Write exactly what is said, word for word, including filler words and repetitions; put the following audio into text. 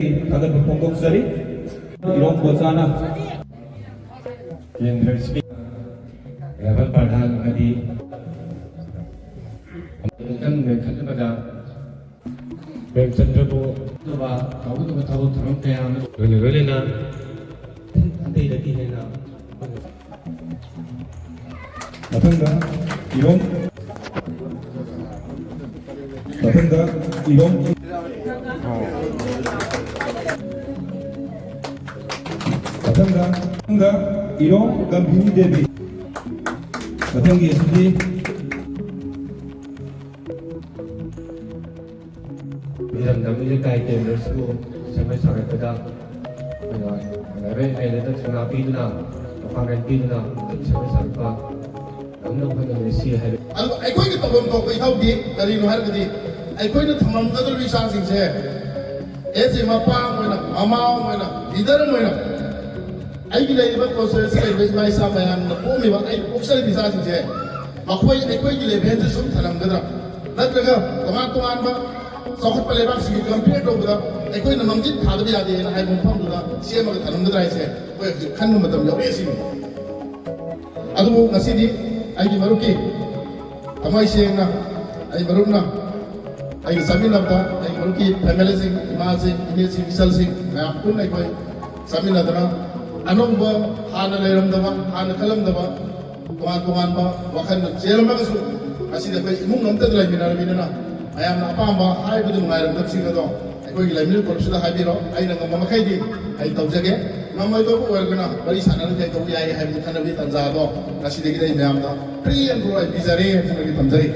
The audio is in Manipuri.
ꯊꯥꯒꯠꯄ ꯐꯣꯡꯗꯣꯛꯆꯔꯤ꯫ ꯏꯔꯣꯝ ꯕꯣꯆꯥꯅ ꯀꯦꯟꯗ꯭ꯔ ꯁ꯭ꯄꯤꯀꯔ ꯔꯦꯕꯟ ꯄ꯭ꯔꯙꯥꯟ ꯑꯃꯗꯤ ꯑꯃꯨꯛꯇꯪ ꯃꯦꯟꯈꯠꯅꯕꯗ ꯄ꯭ꯔꯦꯝꯆꯟꯗ꯭ꯔꯕꯨ ꯑꯗꯨꯒ ꯇꯧꯒꯗꯕ ꯊꯕꯛ ꯊꯧꯔꯝ ꯀꯌꯥ ꯑꯃ ꯂꯣꯏꯅ ꯂꯣꯏꯅꯅ ꯑꯇꯩꯗꯒꯤ ꯍꯦꯟꯅ ꯃꯊꯪꯗ ꯏꯔꯣꯝ ꯃꯊꯪꯗ ꯏꯔꯣꯝ ꯃꯊꯪꯗ ꯃꯊꯪꯗ ꯏꯔꯣꯝ ꯒꯝꯚꯤꯅꯤ ꯗꯦꯕꯤ꯫ ꯃꯊꯪꯒꯤ ꯑꯁꯤꯗꯤ ꯏꯔꯝꯗꯝ ꯏꯔꯩꯀꯥꯏ ꯀꯦꯟꯗ꯭ꯔꯁꯤꯕꯨ ꯁꯦꯝꯒꯠ ꯁꯥꯒꯠꯄꯗ ꯑꯩꯈꯣꯏꯅ ꯂꯥꯏꯕꯛ ꯂꯩꯔꯗ ꯊꯧꯅꯥ ꯄꯤꯗꯨꯅ, ꯃꯄꯥꯡꯒꯜ ꯄꯤꯗꯨꯅ ꯁꯦꯝꯒꯠ ꯁꯥꯒꯠꯄ ꯉꯝꯅꯕ ꯍꯣꯠꯅꯃꯤꯟꯅꯁꯤ ꯍꯥꯏꯕ꯫ ꯑꯗꯨ ꯑꯩꯈꯣꯏꯒꯤ ꯇꯧꯐꯝ ꯊꯣꯛꯄ ꯏꯊꯧꯗꯤ ꯀꯔꯤꯅꯣ ꯍꯥꯏꯔꯒꯗꯤ, ꯑꯩꯈꯣꯏꯅ ꯊꯝꯂꯝꯒꯗꯧꯔꯤꯕ ꯏꯆꯥꯁꯤꯡꯁꯦ, ꯑꯦꯁ ꯑꯦ ꯃꯄꯥ ꯑꯃ ꯑꯣꯏꯅ, ꯃꯃꯥ ꯑꯃ ꯑꯣꯏꯅ, ꯂꯤꯗꯔ ꯑꯃ ꯑꯣꯏꯅ, ꯑꯩꯒꯤ ꯂꯩꯔꯤꯕ ꯀꯣꯟꯁꯇꯤꯇ꯭ꯋꯦꯟꯁꯤ ꯂꯩꯔꯤꯕ ꯏꯃꯥ ꯏꯆꯥ ꯃꯌꯥꯝꯅ ꯄꯣꯛꯂꯤꯕ, ꯑꯩꯅ ꯄꯣꯛꯆꯔꯤꯕ ꯏꯆꯥꯁꯤꯡꯁꯦ ꯃꯈꯣꯏ ꯑꯩꯈꯣꯏꯒꯤ ꯂꯦꯚꯦꯜꯗ ꯁꯨꯝ ꯊꯅꯝꯒꯗ꯭ꯔꯥ, ꯅꯠꯇ꯭ꯔꯒ ꯇꯣꯉꯥꯟ ꯇꯣꯉꯥꯟꯕ ꯆꯥꯎꯈꯠꯄ ꯂꯩꯕꯥꯛꯁꯤꯡꯒꯤ ꯀꯝꯄꯤꯌꯔ ꯇꯧꯕꯗ ꯑꯩꯈꯣꯏꯅ ꯃꯥꯡꯖꯤꯜ ꯊꯥꯗꯕ ꯌꯥꯗꯦꯅ ꯍꯥꯏꯕ ꯃꯐꯝꯗꯨꯗ ꯁꯦꯝꯃꯒ ꯊꯅꯝꯒꯗ꯭ꯔꯥ ꯍꯥꯏꯁꯦ ꯑꯩꯈꯣꯏ ꯍꯧꯖꯤꯛ ꯈꯟꯕ ꯃꯇꯝ ꯌꯧꯔꯛꯑꯦ ꯁꯤꯅꯤ꯫ ꯑꯗꯨꯕꯨ ꯉꯁꯤꯗꯤ ꯑꯩꯒꯤ ꯃꯔꯨꯞꯀꯤ ꯊꯃꯣꯏ ꯁꯦꯡꯅ ꯑꯩ ꯃꯔꯨꯞꯅ ꯑꯩꯒ ꯆꯠꯃꯤꯟꯅꯕꯗ ꯑꯩꯒꯤ ꯃꯔꯨꯞꯀꯤ ꯐꯦꯃꯤꯂꯤꯁꯤꯡ, ꯏꯃꯥꯁꯤꯡ, ꯏꯅꯦꯁꯤꯡ, ꯏꯆꯜꯁꯤꯡ ꯃꯌꯥꯝ ꯄꯨꯟꯅ ꯑꯩꯈꯣꯏ ꯆꯠꯃꯤꯟꯅꯗꯅ ꯑꯅꯧꯕ, ꯍꯥꯟꯅ ꯂꯩꯔꯝꯗꯕ, ꯍꯥꯟꯅ ꯈꯜꯂꯝꯗꯕ, ꯇꯣꯉꯥꯟ ꯇꯣꯉꯥꯟꯕ ꯋꯥꯈꯜ ꯆꯦꯜꯂꯝꯃꯒꯁꯨ ꯉꯁꯤꯗꯤ ꯑꯩꯈꯣꯏ ꯏꯃꯨꯡ ꯑꯃꯠꯇꯗ ꯂꯩꯃꯤꯟꯅꯔꯕꯅꯤꯅ ꯃꯌꯥꯝꯅ ꯑꯄꯥꯝꯕ ꯍꯥꯏꯕꯗ ꯅꯨꯡꯉꯥꯏꯔꯝꯗꯕꯁꯤꯡ ꯑꯗꯣ ꯑꯩꯈꯣꯏꯒꯤ ꯂꯩꯃꯤꯟꯅ ꯐꯝꯁꯤꯗ ꯍꯥꯏꯕꯤꯔꯣ꯫ ꯑꯩꯅ ꯉꯝꯕ ꯃꯈꯩꯗꯤ ꯑꯩ ꯇꯧꯖꯒꯦ꯫ ꯉꯝꯃꯣꯏꯗꯧꯕ ꯑꯣꯏꯔꯒꯅ ꯋꯥꯔꯤ ꯁꯥꯟꯅꯔꯒ ꯀꯩ ꯇꯧꯕ ꯌꯥꯏ ꯍꯥꯏꯕꯗꯨ ꯈꯟꯅꯕꯒꯤ ꯇꯥꯟꯖꯥꯗꯣ ꯉꯁꯤꯗꯒꯤꯗꯤ ꯑꯩ ꯃꯌꯥꯝꯗ free and fair ꯑꯩ ꯄꯤꯖꯔꯦ ꯍꯥꯏꯕꯁꯤꯃꯗꯤ ꯊꯝꯖꯔꯤ꯫